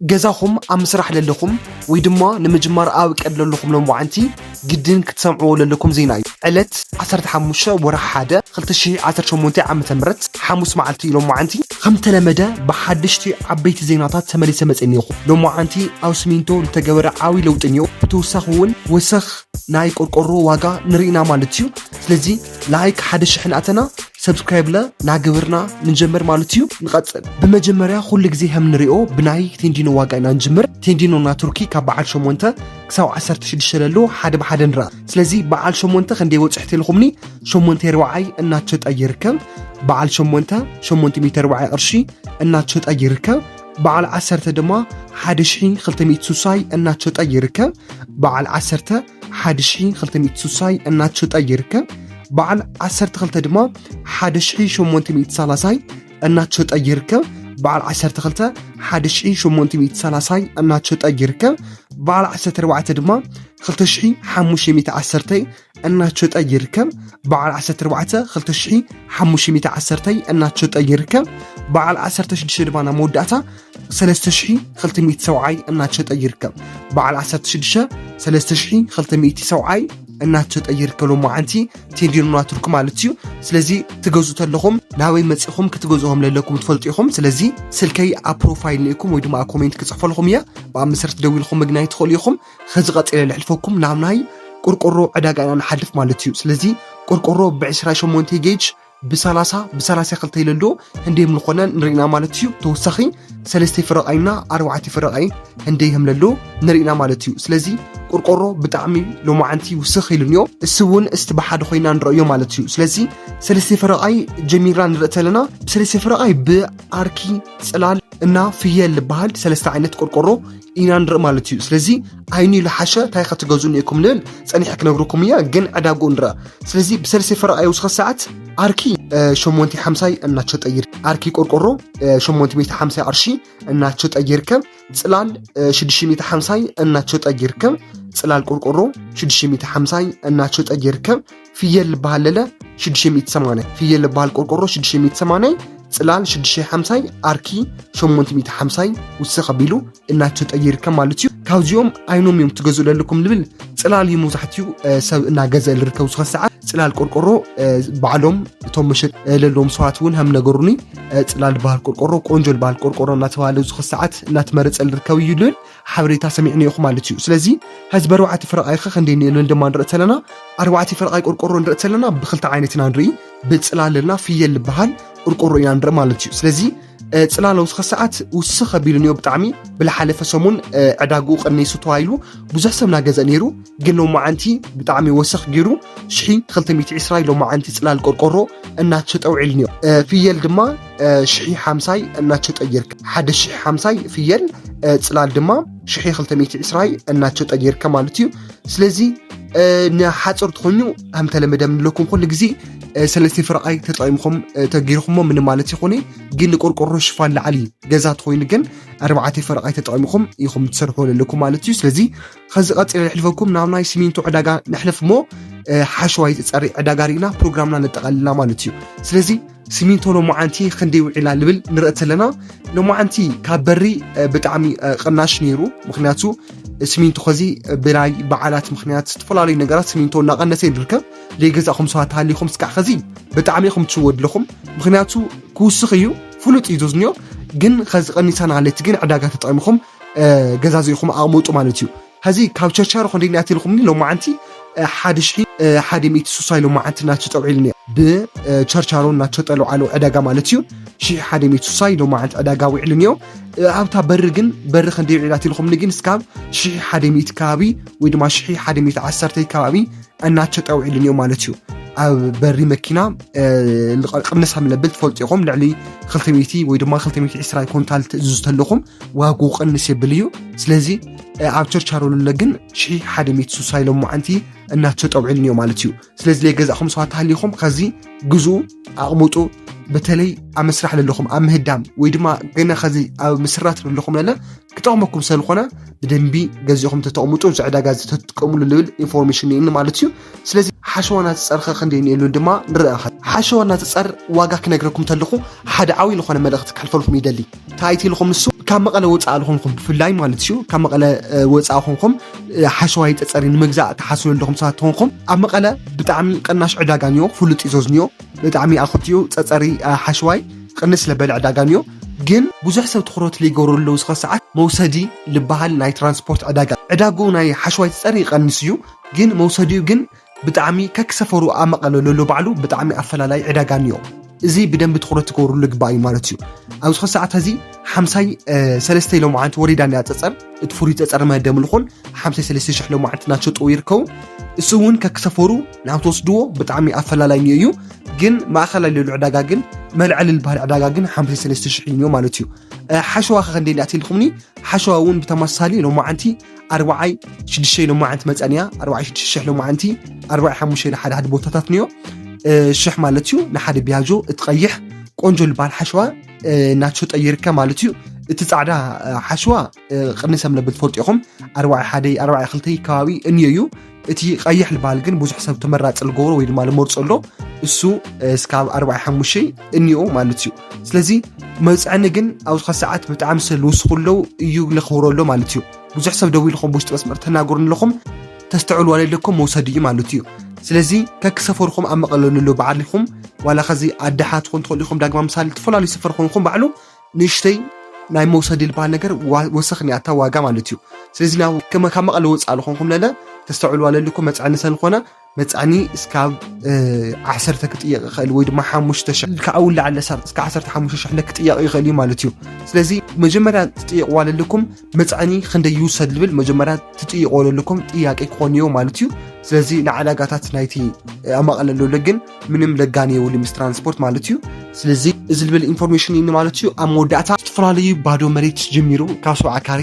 ገዛኹም ኣብ ምስራሕ ለለኹም ወይ ድማ ንምጅማር ኣብ ቀድ ለለኹም ሎምዓንቲ ግድን ክትሰምዕዎ ለለኩም ዜና እዩ። ዕለት ዓሰርተ ሓሙሽተ ወርሒ ሓደ ክልተ ሽሕ ዓሰርተ ሸሞንተ ዓመተ ምህረት ሓሙስ መዓልቲ እዩ። ሎምዓንቲ ከም ተለመደ ብሓደሽቲ ዓበይቲ ዜናታት ተመሊሰ መጽእኒ ይኹ። ሎምዓንቲ ኣብ ስሚንቶ ዝተገበረ ዓብዪ ለውጢ እኒኦ። ብተወሳኺ እውን ወሰኽ ናይ ቆርቆሮ ዋጋ ንርኢና ማለት እዩ። ስለዚ ላይክ ሓደ ሽሕ ንኣተና ሰብስክራይብ ለ ናገበርና ንጀምር ማለት እዩ። ንቐጽል። ብመጀመርያ ኩሉ ግዜ ከም ንሪኦ ብናይ ቴንዲኖ ዋጋ ኢና ንጅምር። ቴንዲኖ እና ቱርኪ ካብ በዓል ሸሞንተ ክሳብ ዓሰርተ ሽዱሽተ ለሎ ሓደ ብሓደ ንርኣ። ስለዚ በዓል ሸሞንተ ክንደይ ወጽሕቲ ኢልኹምኒ ሸሞንተ ርብዓይ እናተሸጠ ይርከብ። በዓል ሸሞንተ ሸሞንተ ሚእቲ ርብዓይ ቅርሺ እናተሸጠ ይርከብ። በዓል ዓሰርተ ድማ ሓደ ሽሕ ክልተ ሚእቲ ሱሳይ እናተሸጠ ይርከብ። በዓል ዓሰርተ ሓደ ሽሕ ክልተ ሚእቲ ሱሳይ እናተሸጠ ይርከብ። በዓል ዓሰርተ ክልተ ድማ ሓደ ሽሕ ሸሞንተ ሚእቲ ሰላሳይ እናተሸጠ ይርከብ። በዓል ዓሰርተ ክልተ ሓደ ሽሕ ሸሞንተ ሚእቲ ሰላሳይ እናተሸጠ ይርከብ። በዓል ዓሰርተ ኣርባዕተ ድማ ክልተ ሽሕ ሓሙሽተ ሚእቲ ዓሰርተ እናተሸጠ ይርከብ። በዓል ዓሰርተ ኣርባዕተ ክልተ ሽሕ ሓሙሽተ ሚእቲ ዓሰርተ እናተሸጠ ይርከብ። በዓል ዓሰርተ ሽዱሽተ ድማ ናብ መወዳእታ ሰለስተ ሽሕ ክልተ ሚእቲ ሰብዓይ እናተሸጠ ይርከብ። በዓል ዓሰርተ ሽዱሽተ ሰለስተ ሽሕ ክልተ ሚእቲ ሰብዓይ እናተሸጠ ይርከብ። ሎማዓንቲ ቴንዲኖ እና ቱርኪ ማለት እዩ። ስለዚ ትገዝኡ ተለኹም ናበይ መጺኹም ክትገዝኦም ለለኩም ትፈልጡ ኢኹም። ስለዚ ስልከይ ኣብ ፕሮፋይል ንእኩም ወይ ድማ ኣብ ኮሜንት ክጽሕፈልኹም እየ። ብኣብ መሰረት ደዊልኹም ምግናይ ትኽእሉ ኢኹም። ከዚ ቀጺለ ልሕልፈኩም ናብ ናይ ቆርቆሮ ዕዳጋ ኢና ንሓልፍ ማለት እዩ። ስለዚ ቆርቆሮ ብዕስራ ሸሞንተ ጌጅ ብሰላሳ ብሰላሳ ክልተ ኢለ ኣሎ ህንደይ ምልኾነ ንርኢና ማለት እዩ። ተወሳኺ ሰለስተ ፍረቓይና ኣርባዕተ ፍረቓይ ህንደይ ህምለሎ ንርኢና ማለት እዩ። ስለዚ ቆርቆሮ ብጣዕሚ ሎማዓንቲ ውስኽ ኢሉንዮ። እሱ እውን እስቲ ብሓደ ኮይና ንረእዮ ማለት እዩ። ስለዚ ሰለስተ ፍረቓይ ጀሚርና ንርኢ ተለና ብሰለስተ ፍረቓይ ብኣርኪ ጽላል እና ፍየል ዝበሃል ሰለስተ ዓይነት ቆርቆሮ ኢና ንርኢ ማለት እዩ። ስለዚ ኣይኑ ዝሓሸ እንታይ ክትገዝኡ እኒኤኩም ንብል ጸኒሐ ክነግረኩም እየ፣ ግን ዕዳግኡ ንርኣ። ስለዚ ብሰለስተ ፍረቓይ ውስኸ ሰዓት ኣርኪ ሸሞንተ ሓምሳይ እናተሸጠ ይርከብ። ኣርኪ ቆርቆሮ ሸሞንተ ሚእቲ ሓምሳይ ቅርሺ እናተሸጠ ይርከብ። ጽላል ሽዱሽተ ሚእቲ ሓምሳይ እናተሸጠ ይርከብ። ጽላል ቆርቆሮ ሽዱሽተ ሚእቲ ሓምሳይ እናተሸጠ ይርከብ። ፍየል ዝበሃል ለለ ሽዱሽተ ሚእቲ ሰማንያ፣ ፍየል ዝበሃል ቆርቆሮ ሽዱሽተ ሚእቲ ሰማንያ፣ ጽላል ሽዱሽተ ሓምሳይ፣ ኣርኪ ሸሞንተ ሚእቲ ሓምሳይ ውስኽ ኣቢሉ እናተሸጠ ይርከብ ማለት እዩ። ካብዚኦም ኣይኖም እዮም ትገዝኡ ለለኩም ንብል ጽላል እዩ መብዛሕትኡ ሰብ እናገዘ ልርከብ። ውስኸ ሰዓት ጽላል ቆርቆሮ ባዕሎም እቶም መሸጥ ለለዎም ሰባት እውን ከም ነገሩኒ ጽላል ዝበሃል ቆርቆሮ ቆንጆ ዝበሃል ቆርቆሮ እናተባሃለ ውስኸ ሰዓት እናተመረጸ ልርከብ እዩ ልብል ሓበሬታ ሰሚዕኒ ኢኹ ማለት እዩ። ስለዚ ሕዚ ብኣርባዕተ ፍረቓይኸ ክንደይ ንእልን ድማ ንርኢ ተለና ኣርባዕተ ፍረቓይ ቆርቆሮ ንርኢ ተለና ብክልተ ዓይነት ኢና ንርኢ። ብጽላል ኣለና ፍየል ዝበሃል ቆርቆሮ ኢና ንርኢ ማለት እዩ። ስለዚ ጽላል ውስኸ ሰዓት ውስኽ ኣቢሉ እኒኦ ብጣዕሚ ብልሓለፈ ሰሙን ዕዳግኡ ቀኒሱ ተባሂሉ ብዙሕ ሰብ እናገዘ ነይሩ። ግን ሎማዓንቲ ብጣዕሚ ወሰኽ ገይሩ ሽሒ ክልተ ሚእቲ ዕስራ ሎማዓንቲ ጽላል ቆርቆሮ እናተሸጠ ውዒሉ እኒኦ። ፍየል ድማ ሽሒ ሓምሳይ እናተሸጠ ይርከብ። ሓደ ሽሒ ሓምሳይ ፍየል ጽላል ድማ ሽሒ ክልተ ሚእቲ ዕስራ እናተሸጠ ይርከብ ማለት እዩ። ስለዚ ንሓፀር ትኾኑ ከም ተለመደ ምንለኩም ኩሉ ግዜ ሰለስተ ፍረቓይ ተጠቂምኹም ተጊርኹሞ ምንም ማለት ይኾነ። ግን ንቆርቆሮ ሽፋን ላዕሊ ገዛ ትኾይኑ ግን ኣርባዕተ ፈረቓይ ተጠቒምኹም ኢኹም ትሰርሑ ዘለኩም ማለት እዩ። ስለዚ ከዚ ቀፂለ ንሕልፈኩም ናብ ናይ ሲሚንቶ ዕዳጋ ንሕልፍ እሞ ሓሸዋይ ዝፀሪ ዕዳጋ ርኢና ፕሮግራምና ነጠቓልልና ማለት እዩ። ስለዚ ሲሚንቶ ሎማዓንቲ ክንደይ ውዒላ ልብል ንርኢ ተለና ሎማዓንቲ ካብ በሪ ብጣዕሚ ቅናሽ ነይሩ። ምክንያቱ ሲሚንቶ ከዚ ብናይ በዓላት ምክንያት ዝተፈላለዩ ነገራት ሲሚንቶ እናቐነሰ እዩ ንርከብ። ዘይገዛእኹም ሰባት ተሃሊኹም ስካዕ ከዚ ብጣዕሚ ኢኹም ትሽወዱ ኣለኹም። ምክንያቱ ክውስኽ እዩ ፍሉጥ እዩ ዞዝኒዮ። ግን ከዚ ቀኒሳ ናለቲ ግን ዕዳጋ ተጠቒምኹም ገዛዚእኹም ኣቕምጡ ማለት እዩ። ሀዚ ካብ ቸርቻሮ ክንደይ ናት ኢልኹምኒ ሎማዓንቲ ሓደ ሽሒ ሓደ ሚእቲ ሱሳ ኢሎም መዓንቲ ናቸው ጠውዒልኒ ብቸርቻሮ ናቸው ጠለውዓሉ ዕዳጋ ማለት እዩ። ሽሒ ሓደ ሚእቲ ሱሳ ኢሎም መዓንቲ ዕዳጋ ውዕልኒ እዮም። ኣብታ በሪ ግን በሪ ክንደይ ውዒላት ኢልኹምኒ ግን እስካብ ሽሒ ሓደ ሚእቲ ከባቢ ወይ ድማ ሽሒ ሓደ ሚእቲ ዓሰርተ ከባቢ እናቸው ጠውዒልኒ እዮም ማለት እዩ። ኣብ በሪ መኪና ቅንሳ ምለብል ትፈልጡ ኢኹም። ልዕሊ ክልተ ሚእቲ ወይ ድማ ክልተ ሚእቲ ዕስራ ኮንታል ትእዝዙ ተለኹም ዋግኡ ቅንስ የብል እዩ። ስለዚ ኣብ ቸርቻሮ ልለ ግን ሽሒ ሓደ ሚእቲ ሱሳ ኢሎም መዓንቲ እናቸው ጠውዒልኒ እዮም ማለት እዩ። ስለዚ ለይገዛእኹም ሰባት ተሃሊኹም ከዚ ግዙ ኣቕምጡ። በተለይ ኣብ መስራሕ ለለኹም ኣብ ምህዳም ወይ ድማ ገና ከዚ ኣብ ምስራት ለለኹም ለለ ክጠ ጠቕመኩም ስለዝኾነ ብደንቢ ገዚኹም ተተቕምጡ እዚ ዕዳጋ እዚ ተጥቀሙሉ ልብል ኢንፎርሜሽን ይእኒ ማለት እዩ። ስለዚ ሓሸዋ እናተፀርኸ ክንደይ ንእሉ ድማ ንረእኸ ሓሸዋ እናተፀር ዋጋ ክነግረኩም ተለኹ ሓደ ዓብዪ ዝኾነ መልእኽቲ ክሕልፈልኩም ይደሊ። እንታይ ኢልኩም ንሱ ካብ መቐለ ወፃእ ዝኾንኩም ብፍላይ ማለት እዩ ካብ መቐለ ወፃእ ኾንኩም ሓሸዋ ይፀፀር ንምግዛእ ትሓስቡ ኣለኹም ሰባት ኾንኩም ኣብ መቐለ ብጣዕሚ ቅናሽ ዕዳጋ ንዮ ፍሉጥ እዩ ዞዝንዮ ብጣዕሚ ኣኽትዩ ፀፀሪ ሓሽዋይ ቅንስ ለበለ ዕዳጋ ንዮ። ግን ብዙሕ ሰብ ትኹረት ለይገብሩ ኣለዉ እስኸ ሰዓት መውሰዲ ልበሃል ናይ ትራንስፖርት ዕዳጋ ዕዳጉ ናይ ሓሽዋይ ፀፀሪ ይቐንስ እዩ። ግን መውሰዲኡ ግን ብጣዕሚ ከክሰፈሩ ኣመቐለሉ ኣሎ ባዕሉ ብጣዕሚ ኣፈላላይ ዕዳጋ ንዮ። እዚ ብደንቢ ትኹረት ትገብሩሉ ግባእ እዩ ማለት እዩ። ኣብዚ ኸ ሰዓት እዚ ሓምሳይ ሰለስተ ኢሎም ዓንቲ ወሪዳ ንያ ፀፀር እቲ ፍሩይ ፀፀር መደም ልኹን ሓምሳይ ሰለስተ ሽሕ ሎማዓንቲ ናቸው ጥው ይርከቡ። እሱ እውን ከክሰፈሩ ናብ ትወስድዎ ብጣዕሚ ኣፈላላይ እዩ። ግን ማእኸላይ ልሉ ዕዳጋ ግን መልዕሊ ልበሃል ዕዳጋ ግን ሓምሳይ ሰለስተ ሽሕ እዩ ማለት እዩ። ሓሸዋ ከ ክንደይ ንኣት ኢልኩምኒ? ሓሸዋ እውን ብተመሳሳሊ ሎማዓንቲ ኣርባዓይ ሽዱሽተ ሎማዓንቲ መፀንያ ኣርባዓይ ሽዱሽተ ሽሕ ሎማዓንቲ ኣርባዓይ ሓሙሽተ ሓደ ሓደ ቦታታት ንዮ ሽሕ ማለት እዩ። ንሓደ ቢያጆ እቲ ቀይሕ ቆንጆ ልበሃል ሓሸዋ ናቸው ጠይርከ ማለት እዩ። እቲ ፃዕዳ ሓሸዋ ቅንሰም ለብል ትፈልጡ ኢኹም ኣርባዓይ ሓደ ኣርባዓይ ክልተ ከባቢ እንዮ እዩ። እቲ ቀይሕ ልበሃል ግን ብዙሕ ሰብ ተመራፂ ልገብሮ ወይ ድማ ልመርፆ ኣሎ እሱ እስካብ ኣርባዓይ ሓሙሽተ እንዮ ማለት እዩ። ስለዚ መፅዕኒ ግን ኣብዚ ኸ ሰዓት ብጣዕሚ ስለ ልውስኹ ኣለዉ እዩ ለኽብሮ ኣሎ ማለት እዩ። ብዙሕ ሰብ ደው ኢልኹም ብውሽጢ መስመር ተናገሩ ኣለኹም ተስተዕሉ ኣለኩም መውሰዲ እዩ ማለት እዩ። ስለዚ ከክሰፈርኩም ኣብ መቐለሉ ኣሎ በዓል ኢኹም ዋላ ኸዚ ኣድሓ ትኾን ትኽእሉ ኢኹም ዳግማ ምሳሌ ዝተፈላለዩ ሰፈር ኾንኩም ባዕሉ ንእሽተይ ናይ መውሰዲ ልበሃል ነገር ወሰኽ ኒያታ ዋጋ ማለት እዩ። ስለዚ ካብ መቐለ ወፃእ ልኾንኩም ለለ ተስተዕሉ ኣለልኩም መፅዕኒ ሰልኾነ መፅዕኒ እስካብ ዓሰርተ ክጥየቕ ይኽእል ወይ ድማ ሓሙሽተ ሽሕ ካብ ውላዕ ለሳር እስካ ዓሰርተ ሓሙሽተ ሽሕ ለክጥየቕ ይኽእል እዩ ማለት እዩ። ስለዚ መጀመርያ ትጥየቕዋ ለልኩም መፅዕኒ ክንደይ ይውሰድ ልብል መጀመርያ ትጥየቕዎ ለልኩም ጥያቄ ክኾን እዮ ማለት እዩ። ስለዚ ንዓዳጋታት ናይቲ ኣማቐለሉ ግን ምንም ለጋኒ የብሉ ምስ ትራንስፖርት ማለት እዩ። ስለዚ እዚ ልብል ኢንፎርሜሽን እዩ ማለት እዩ። ኣብ መወዳእታ ዝተፈላለዩ ባዶ መሬት ጀሚሩ ካብ ሰብዓ ካሬ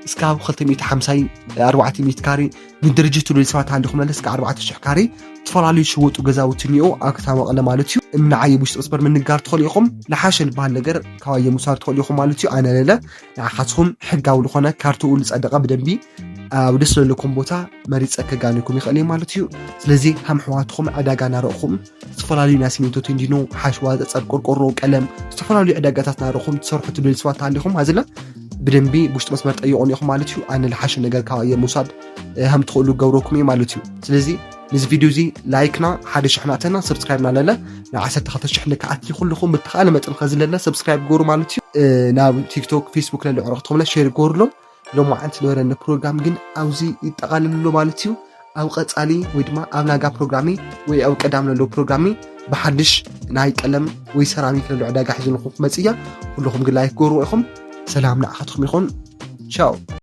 እስካብ ክልተ ሚእቲ ሓምሳይ ኣርባዕተ ሚእቲ ካሬ ንድርጅት ትብሉ ሰባት ሃልኹም እስከ ኣርባዕተ ሽሕ ካሬ ዝተፈላለዩ ዝሽወጡ ገዛውቲ እኒኦ ኣብ ከተማ መቐለ ማለት እዩ። እምንዓየ ውሽጢ መስመር ምንጋር ትኽእሉ ኢኹም። ንሓሸ ዝበሃል ነገር ካባየ ምውሳድ ትኽእሉ ኢኹም ማለት እዩ። ኣነ ለለ ንዓኻትኩም ሕጋዊ ዝኾነ ካርትኡ ዝፀደቐ ብደንቢ ኣብ ደስ ዘለኩም ቦታ መሪፀ ከጋንኩም ይኽእል እየ ማለት እዩ። ስለዚ ከም ኣሕዋትኩም ዕዳጋ እናረእኹም ዝተፈላለዩ ናይ ሲሚንቶ ቴንዲኖ ሓሽዋ ፀፀር ቆርቆሮ ቀለም ዝተፈላለዩ ዕዳጋታት እናረእኹም ትሰርሑ ትብሉ ሰባት ተሃሊኹም ሃዝላ ብደንቢ ውሽጢ መስመር ጠይቑን ኢኹም ማለት እዩ። ኣነ ዝሓሸ ነገር ካብ ኣየር ምውሳድ ከም ትኽእሉ ገብረኩም እዩ ማለት እዩ። ስለዚ ነዚ ቪድዮ እዚ ላይክና ሓደ ሽሕ ናተና ሰብስክራይብ ናለለ ንዓሰርተ ክልተ ሽሕ ንክኣት ኩልኹም ብተኻለ መጠን ከዚ ለለ ሰብስክራይብ ገሩ ማለት እዩ። ናብ ቲክቶክ ፌስቡክ ለለ ዕረኽትኹም ለ ሼር ገሩሎም። ሎማዓንቲ ዝነበረኒ ፕሮግራም ግን ኣብዚ ይጠቓልል ኣሎ ማለት እዩ። ኣብ ቀፃሊ ወይ ድማ ኣብ ናጋ ፕሮግራሚ ወይ ኣብ ቀዳም ለሎ ፕሮግራሚ ብሓድሽ ናይ ቀለም ወይ ሰራሚክ ለሎ ዕዳጋ ሒዝልኹም ክመፅእ እያ። ኩልኹም ግን ላይክ ገሩ ኢኹም። ሰላም ንዓኻትኩም ይኹን። ቻው።